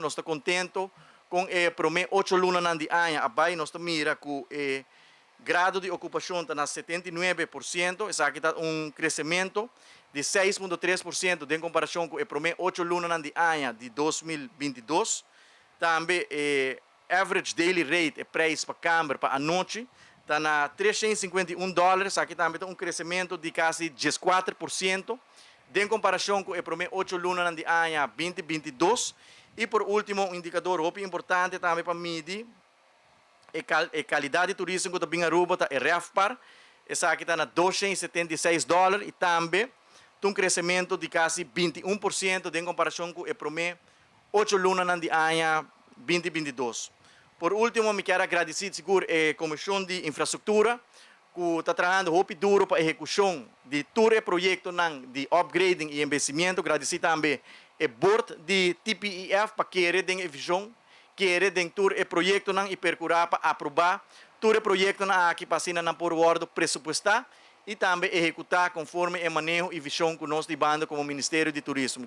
Nos ta contento cu e prome 8 lunanan di aña a bay. Nos ta mira cu e grado di ocupacion ta na 79%. Esaki ta un crecemento di 6,3% den comparacion cu e prome 8 lunanan di aña di 2022. Tambe e average daily rate, e prijs pa camber pa anochi, ta na 351 dollar. Esaki tambe ta un crecemento di casi 14% den comparacion cu e prome 8 lunanan di aña 2022. Y por ultimo, un indicador hopi importante tambe pa midi e calidad di turismo cu ta bin Aruba ta e RevPAR. Esaki ta na 276 dollar y tambe un crecemento di casi 21% den comparacion cu e prome 8 lunanan di aña 2022. Por ultimo, mi kier gradici sigur e Comision di Infrastructura, cu ta trahando hopi duro pa ehecucion di tur e proyectonan di upgrading y embeyecimento. Gradici tambe e board di TPEF pa kere den vision, kere den tur e proyectonan y percura pa aproba tur e proyectonan aki pa asina nan por wordo presupuesta y tambe ehecuta conforme e maneho y vision cu nos ta hiba como Ministerio di Turismo.